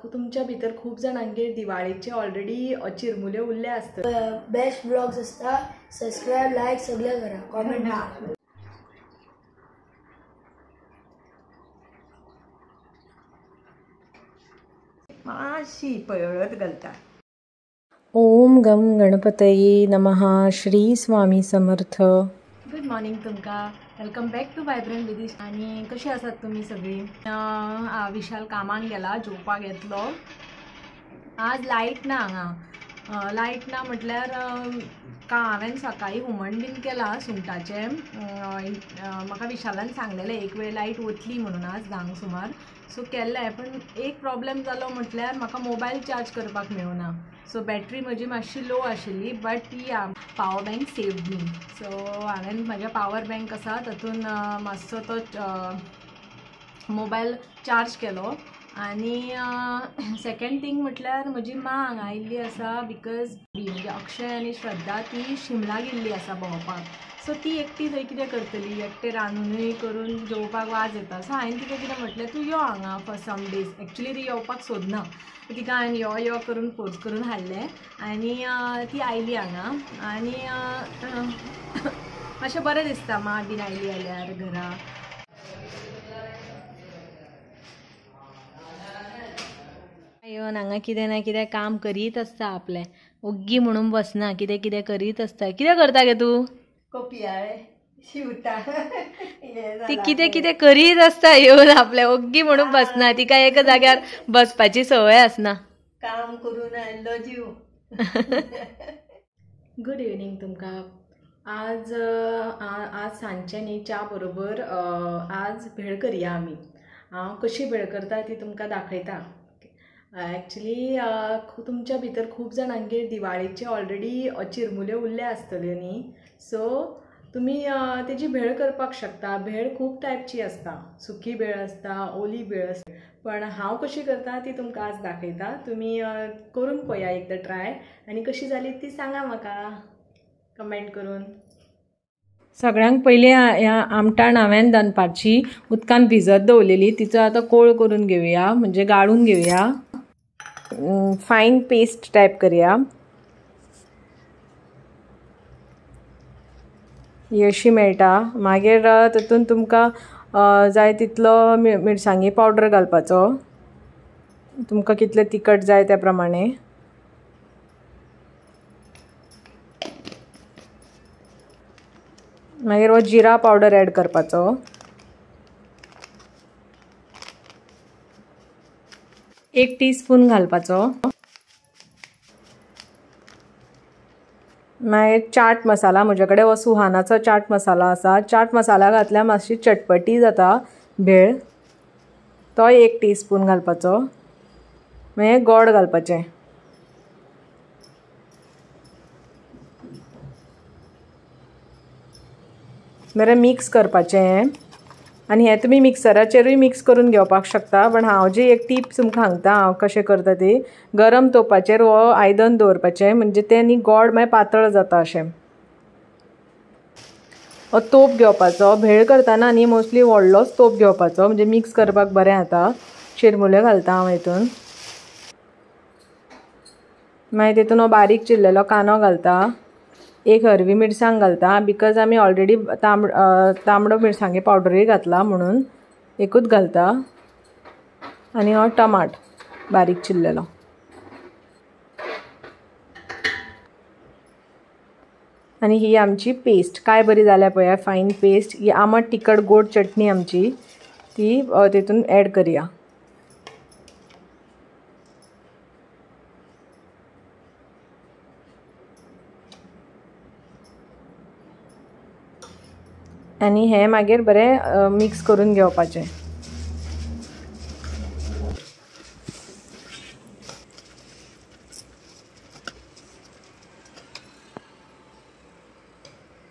तुमच्या भितर खूप जाणांगेर दिवाळीचे ऑलरेडी चिरमुले उरले आसतात। बेस्ट ब्लॉग्स आसता, सबस्क्रायब लायक सगळे करा, कॉमेंट करा। मातशी पळत घालता। ओम गम गणपतये नमः। श्री स्वामी समर्थ। गुड मॉर्निंग तुमकां, welcome back to vibrant Vidish. आनी कशी आसात तुमी सगळीं? विशाल कामाक गेला, जेवपाक येतलो। आज लायट ना हांगा, लायट ना म्हटल्यार का हांवें सकाळीं हुमण बीन केलां सुंगटाचें। म्हाका विशालान सांगलेलें एक वेळ लायट वतली म्हणून आज 10 सुमार, सो केल्लें। पण एक प्रॉब्लेम जालो म्हटल्यार म्हाका मोबायल चार्ज करपाक मेळना, सो बॅटरी म्हजी मातशी लो आशिल्ली। बट या power bank saved me. So हांवें म्हज्या पावर बँक आसा तातूंत मातसो तो मोबायल चार्ज केलो। आनी सेकेंड थींग म्हटल्यार म्हजी माँ हांगा आयिल्ली आसा, because म्हणजे अक्षय आनी श्रद्धा ती शिमला गेल्ली आसा भोंवपाक। सो ती एकटी थंय कितें करतली, एकटें रांदुनूय करून जेवपाक वाज येता। सो हांवें तिका कितें म्हटलें, तूं यो हांगा फॉर सम डेज। एक्चुली ती येवपाक सोदना, तिका हांवें यो यो करून फोर्स करून हाडलें आनी ती आयली हांगा। आनी मातशें बरें दिसता माँ बीन आयली जाल्यार घरा। येवन हांगा कितें ना कितें काम करीत आसता आपलें, ओग्गी म्हणून बसना, कितें कितें करीत आसता। कितें करता गे तूं? कोपयाळे शिवता। ती कितें कितें करीत आसता येवन आपलें, ओग्गी म्हणून बसना, तिका एका जाग्यार बसपाची संवय आसना। काम करून आयलो जीव। गुड इवनींग तुमकां। आज आज सांजचें न्ही च्या बरोबर आज भेळ करया आमी। हांव कशी भेळ करता ती तुमकां दाखयता। एक्चुली तुमच्या भितर खूब जाणांगेर दिवाळीचे ऑलरेडी चिरमुले उरले आसतले न्ही, सो तुमी तेजी भेळ करपाक शकता। भेळ खूब टायपची आसता, सुकी भेळ आसता, ओली भेळ आसता, पण हांव कशी करता ती तुमकां आज दाखयता। तुमी करून पळया एकदां ट्राय, आनी कशी जाली ती सांगा म्हाका कमेंट करून। सगळ्यांक पयलीं ह्या आमटाण हांवें दनपारची उदकान भिजत दवरलेली, तिचो आतां कोळ करून घेवया, म्हणजे गाळून घेवया, फायन पेस्ट टायप करया। ही अशी मेळटा। मागीर तातूंत तुमकां जाय तितलो मिरसांगी पावडर घालपाचो, तुमकां कितलें तिखट जाय त्या प्रमाणे। मागीर हो जिरा पावडर ॲड करपाचो। 1 टीस्पून घालपाचो। मागीर चाट मसाला, म्हजे कडेन हो सुहानाचो चाट मसाला आसा। चाट मसाला घातल्यार मातशी चटपटी जाता भेळ, तो 1 टीस्पून घालपाचो। मागीर गोड घालपाचें। बरें मिक्स करपाचें हें। आनी हें तुमी मिक्सराचेरूय मिक्स करून घेवपाक शकता, पण हांव जी एक टीप तुमकां सांगता हांव कशें करता ती। गरम तोपाचेर हो आयदन दवरपाचें, म्हणजे तें न्ही गोड मागीर पातळ जाता अशें। हो तोप घेवपाचो, भेळ करतना न्ही मोस्टली व्हडलोच तोप घेवपाचो, म्हणजे मिक्स करपाक बरें जाता। चिरमुल्यो घालता हांव हितून। मागीर तितून हो बारीक चिरलेलो कांदो घालता, एक हरवी मिरसांग घालता, because आमी ऑलरेडी तांबडो मिरसांगे पावडरूय घातला म्हणून एकूच घालता। आनी हो टमाट बारीक चिरलेलो। आनी ही आमची पेस्ट काय बरी जाल्या पळया, फायन पेस्ट। ही आमट तिखट गोड चटणी आमची, ती तितून ॲड करया। आनी हें मागीर बरें मिक्स करून घेवपाचें।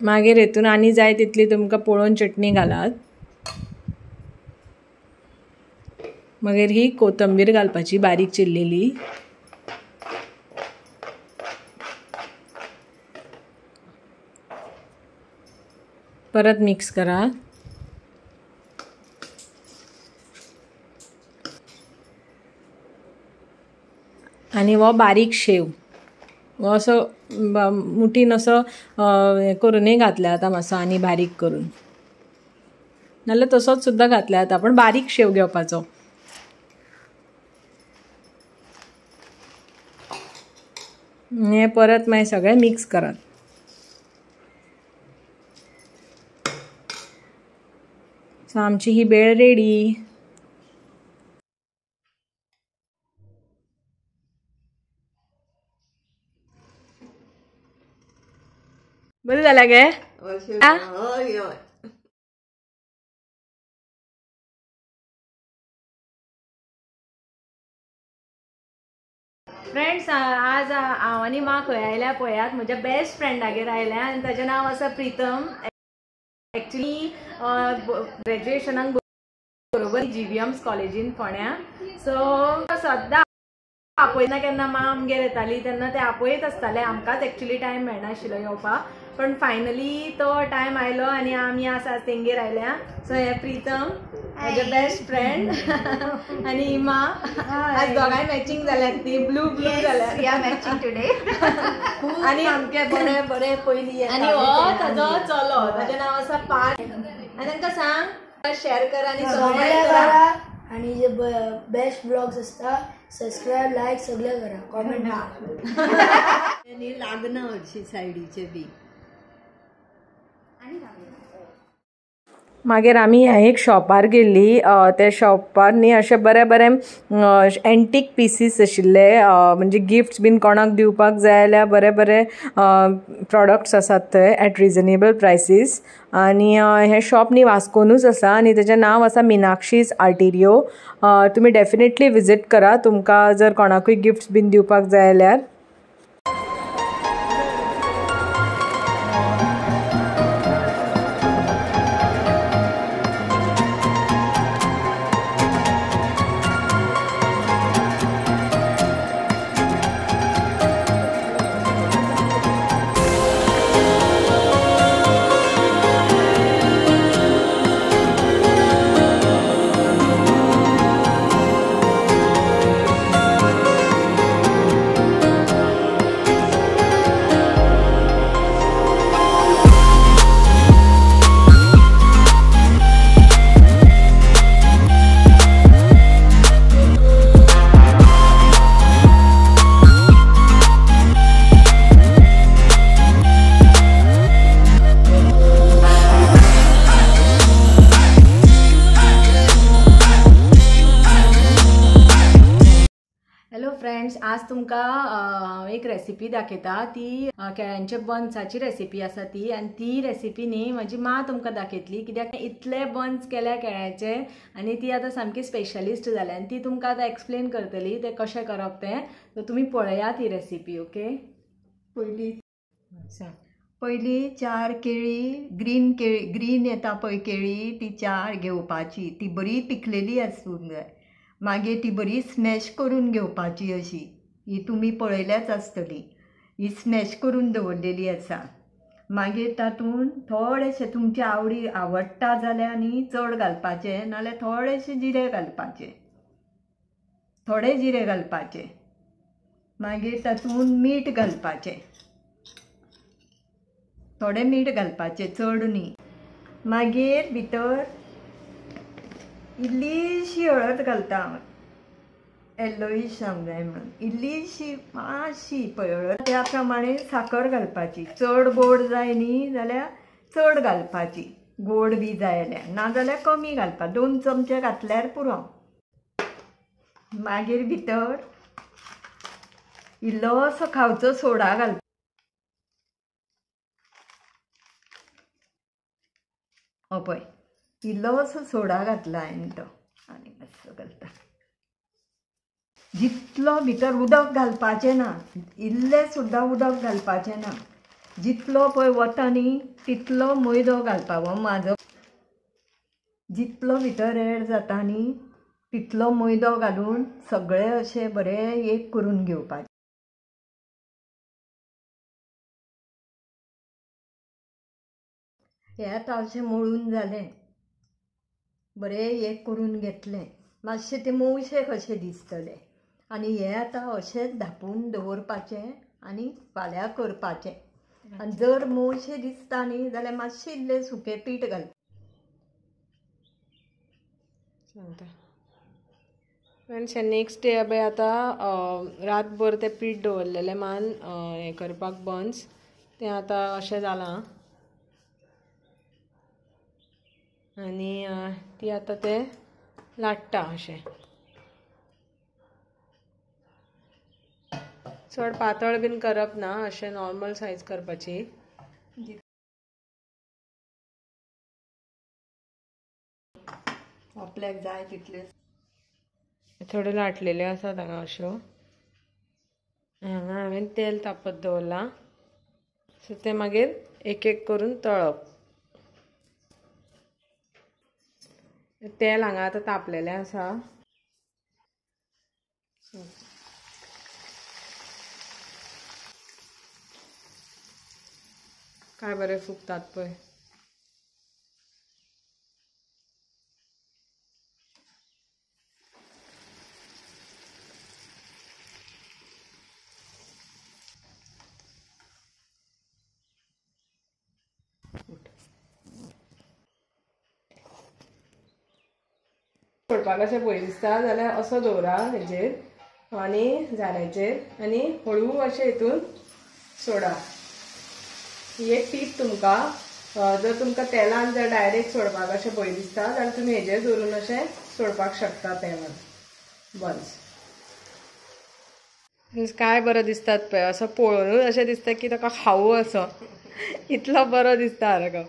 मागीर हेतून आनी जाय तितली तुमकां पळोवन चटणी घालात। मागीर ही कोथंबीर घालपाची बारीक चिरलेली। परत मिक्स करा। आनी हो बारीक शेव हो असो मुठीन असो हें करूनय घातल्या जाता मातसो आनी बारीक करून, नाल्यार तसोच सुद्दां घातल्या जाता, पण बारीक शेव घेवपाचो. हें परत मागीर सगळें मिक्स करात. सो आमची ही भेळ रेडी. बरें जालां गे? हय हय. फ्रेंड्स, आज हांव आनी मां खंय आयल्या पळयात, म्हज्या बेस्ट फ्रेंडागेर आयल्या आनी ताजें नांव आसा प्रितम. एक्चुली ग्रेज्युएशनाक बरोबर GVM's कॉलेजीन फोंड्या. सो सद्दां आपयना केन्ना मां आमगेर येताली तेन्ना ते आपयत आसताले, आमकांच एक्चुली टायम मेळनाशिल्लो येवपाक, पण फायनली तो टायम आयलो आनी आमी आसा तेंगेर आयल्या. सो हे प्रितम म्हजे बेस्ट फ्रेंड आनी इमा, आज दोगांय मॅचिंग जाल्यात, ती ब्लू ब्लू जाल्यात मॅचिंग टुडे. आनी आमचे बरे बरे पयली. आनी हो ताजो चलो, ताजें नांव आसा पार्थ. आनी तांकां सांग शेअर करा आनी सबस्क्रायब करा. आणि जे बेस्ट ब्लॉग्स आसता सबस्क्रायब लायक सगळे करा, कॉमेंट आनी लागना हरशी सायडीचे बी. मागीर आमी एक शॉपार गेल्ली, त्या शॉपार न्ही अशे बरे बरे एंटीक पिसीस आशिल्ले, म्हणजे गिफ्ट्स बीन कोणाक दिवपाक जाय जाल्यार बरे बरे प्रोडक्ट्स आसात थंय एट रिजनेबल प्रायसीस. आनी हें शॉप न्ही वास्कोनूच आसा आनी तेजें नांव आसा मिनाक्षीज आर्टेरियो. तुमी डेफिनेटली विजीट करा तुमकां जर कोणाकूय गिफ्ट्स बीन दिवपाक जाय जाल्यार. फ्रेंड्स, आज तुमकां हांव एक रेसिपी दाखयता, ती केळ्यांच्या बन्साची रेसिपी आसा ती. आनी ती रेसिपी न्ही म्हजी माँ तुमकां दाखयतली, कित्याक इतले बन्स केल्या केळ्याचे आनी ती आतां सामकी स्पेशलिस्ट जाल्या आनी ती तुमकां आतां एक्सप्लेन करतली तें कशें करप तें. सो तुमी पळयात ही रेसिपी. ओके, पयली 4 केळी, ग्रीन केळी, ग्रीन येता पळय केळी, ती 4 घेवपाची, ती बरी पिकलेली आसूंक जाय. मागीर ती बरी स्मॅश करून घेवपाची अशी, ही तुमी पळयल्याच आसतली, ही स्मॅश करून दवरलेली आसा. मागीर तातूंत थोडेशें तुमच्या आवडी आवडटा जाल्यार न्ही चड घालपाचें, नाल्यार थोडेशें जिरें घालपाचें, थोडे जिरें घालपाचें. मागीर तातूंत मीठ घालपाचें, थोडें मीठ घालपाचें, चड न्ही. मागीर भितर इल्लीशी हळद घालता हांव, येल्लोईश जावंक जाय म्हणून, इल्लीशी मातशी पळय हळद. त्या प्रमाणे साकर घालपाची, चड गोड जाय न्ही जाल्यार चड घालपाची, गोड बी जाय जाल्यार, नाजाल्यार कमी घालपा, 2 चमचे घातल्यार पुरो. मागीर भितर इल्लोसो खावचो सोडा घालता, हो पळय इल्लोसो सोडा घातला हांवें तो, आनी मातसो घालता. जितलो भितर उदक घालपाचें ना, इल्लें सुद्दां उदक घालपाचें ना, जितलो पळय वता न्ही तितलो मैदो घालपा. हो म्हाजो जितलो भितर एड जाता न्ही तितलो मैदो घालून सगळें अशें बरें एक करून घेवपाचें. हें आतां अशें मळून जालें, बरें एक करून घेतलें, मातशें तें मोवशें कशें दिसतलें. आनी हें आतां अशेंच धांपून दवरपाचें आनी फाल्यां करपाचें. आनी जर मोवशें दिसता न्ही जाल्यार मातशें इल्लें सुकें पीठ घाल. सांगता नेक्स्ट डे पळय आतां रातभर तें पीठ दवरलेलें मान हें करपाक बन्स तें आतां अशें जालां आनी ती आतां तें लाट्टा अशें. चड पातळ बीन करप ना, अशें नॉर्मल सायज करपाची. आपल्याक जाय तितले थोड्यो लाटलेल्यो आसात हांगा अश्यो. हांगा हांवें तेल तापत दवरलां, सो तें मागीर एक एक करून तळप. तेल हांगा आतां तापलेलें आसा. काय बरें फुगतात पळय. सोडपाक अशें भंय दिसता जाल्यार असो दवरा हेजेर आनी झाऱ्याचेर आनी हळू अशें हितून सोडा. ही एक टीप तुमकां, जर तुमकां तेलान जर डायरेक्ट सोडपाक अशें भंय दिसता जाल्यार तुमी हेजेर दवरून अशें सोडपाक शकता तेलान बन्स. काय बरो दिसतात पळय, असो पळोवनूच अशें दिसता की ताका खावू असो, इतलो बरो दिसता ताका.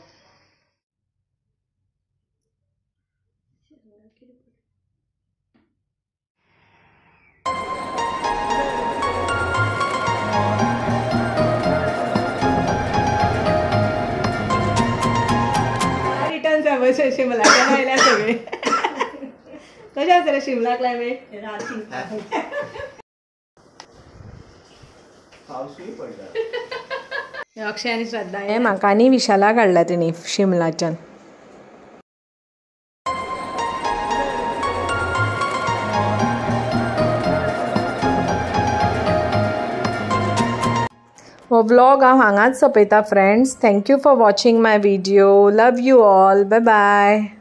रिटर्न शिमला आयल्या सगळे. कशें आसा रे शिमला क्लायमेट? अक्षय आनी श्रद्धा हे म्हाका आनी विशाला काडला तेणी शिमलाच्यान. हो व्लॉग हांव हांगाच सोंपयता friends. Thank you for watching my video. Love you all. Bye bye.